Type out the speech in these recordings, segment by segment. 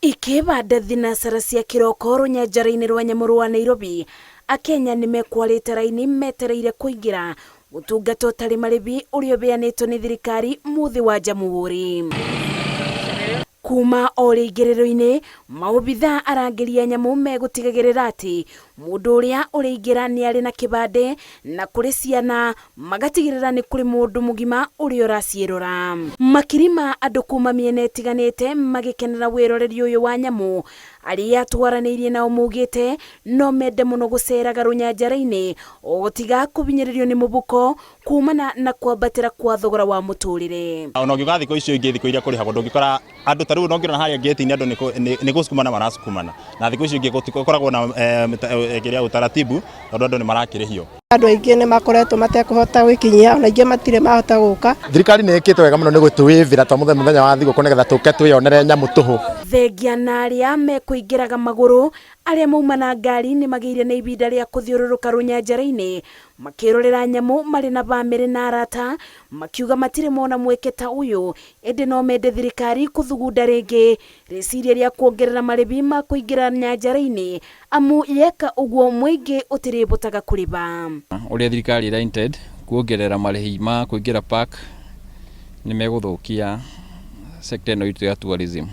Ikĩbanda thinacara cia kĩroko rũnyanjara-inĩ rwa nyamũ rwa Nairobi, Akenya nĩmekwarĩte raini metereire kũingĩra ũtungata ũtarĩ marĩbi ũrĩa ũbeanĩtwo nĩ thirikari mũthĩ wa Jamhuri. Kuma o rĩingĩrĩro-inĩ, maobithaa arangĩri a nyamũ megũtigagĩrĩra atĩ mũndũ ũrĩa ũrĩingĩra nĩ arĩ na kĩbandĩ na kũrĩ ciana magatigĩrĩra nĩ kũrĩ mũndũ mũgima ũrĩa ũraciĩrora. Makiri ma andũ kuma mĩena ĩtiganĩte magĩkenera wĩroreri ũyũ wa nyamũ, arĩa twaranĩirie nao maugĩte no mende mũno gũceraga rũnyanjara-inĩ o tiga kũbinyĩrĩrio nĩ mũbuko kumana na kwambatĩra kwa thogora wa mũtũrĩre. Ona ũngĩũka thikũ icio ingĩ, thikũ iria kũrĩhagwo, ndũngĩkora andũ ta rĩu. No ngĩrona harĩa ngĩti-inĩ andũ nĩ gũsukumana marasukumana, na thikũ icio ingĩ gũtikoragwo na kĩrĩa utaratibu, tondũ andũ nĩ marakĩrĩhio. Andũ aingĩ nĩ makoretwo matekũhota gwĩkinyia, ona aingĩ matirĩ mahota gũka. Thirikari nĩ ĩkĩte wega mũno nĩ gũtwĩvĩra twa mũthenya mũthenya wa thigũkũ nĩgetha tũke twĩyonere nyamũ tũhũ. Thengia na arĩa mekũingĩraga magũrũ, arĩa mauma na ngari nĩ magĩire na ibinda rĩa kũthiũrũrũka rũnyanjara-inĩ makĩrorera nyamũ marĩ na bamĩrĩ na arata, makiuga matirĩ mona mweke ta ũyũ, ĩndĩ no mende thirikari kũthugunda rĩngĩ rĩciria rĩa kuongerera marĩbi ma kũingĩra nyanjara-inĩ, amu yeka ũguo mũingĩ ũtirĩbotaga kũrĩba. Ũrĩa thirikari ĩra intend kuongerera marĩhi ma kũingĩra park nĩ megũthũkia sector ĩno itũ ya tourism.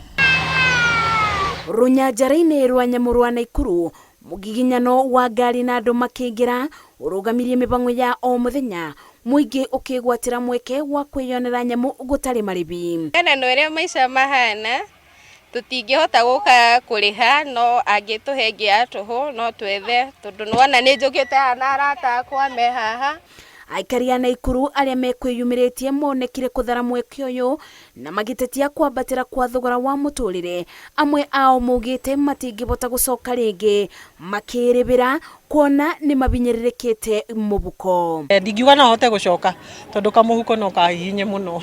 Rũnyanjara-inĩ rwa nyamũ rwa Naikuru, mũgiginyano wa ngari na andũ makĩingĩra ũrũgamirie mĩbango ya o mũthenya, mũingĩ ũkĩgwatĩra mweke wa kwĩyonera nyamũ gũtarĩ marĩbi. Ena na ũrĩa maica mahana, tũtingĩhota gũka kũrĩha, no angĩtũhe ĩngĩ ya tũhũ no twethe, tondũ nĩwona nĩ njũkĩte haha na arata akwa me haha. Aikari a Naikuru arĩa mekwĩyumĩrĩtie monekire kũthara mweke ũyũ na magĩtetia kwambatĩra kwa thogora wa mũtũrĩre. Amwe ao maugĩte matingĩbota gũcoka rĩngĩ makĩrĩbĩra kuona nĩ mabinyĩrĩrĩkĩte mũbuko. Ndingiuga no hote gũcoka, tondũ kamũhuko no kahihinye mũno.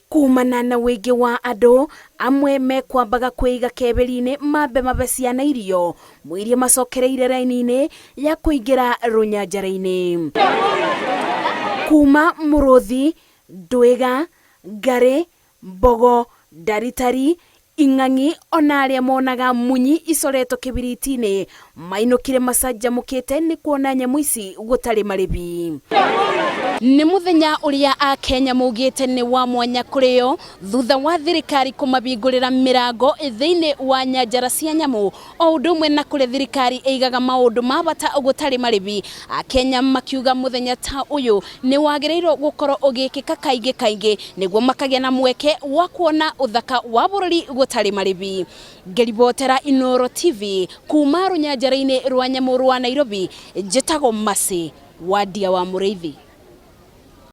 Kumana na ũingĩ wa andũ, amwe mekwambaga kwĩiga keberi-inĩ mambe mabe ciana irio mũirie macokereire raini-inĩ ya kũingĩra rũnyanjara-inĩ. Kuma mũrũthi, ndwĩga, ngarĩ, mbogo, ndaritari, ing'ang'i ona arĩa monaga munyi icoretwo kĩbiriti-inĩ mainũkire macanjamũkĩte nĩ kuona nyamũ ici gũtarĩ marĩbi. Nĩ mũthenya ũrĩa Akenya maugĩte nĩ wa mwanya kũrĩo thutha wa thirikari kũmabingũrĩra mĩrango thĩinĩ wa nyanjara cia nyamũ, o ũndũ ũmwe na kũrĩa thirikari ĩigaga maũndũ ma bata gũtarĩ marĩbi. Akenya makiuga mũthenya ta ũyũ nĩ wagĩrĩirwo gũkorwo ũgĩkĩka kaingĩ kaingĩ nĩguo makagĩa na mweke wa kuona ũthaka wa bũrũri gũtarĩ marĩbi. Ngĩribotera Inooro TV kuma rũnyanjara-inĩ rwa nyamũ rwa Nairobi, njĩtagwo Mercy Wandia wa Mũrĩithi.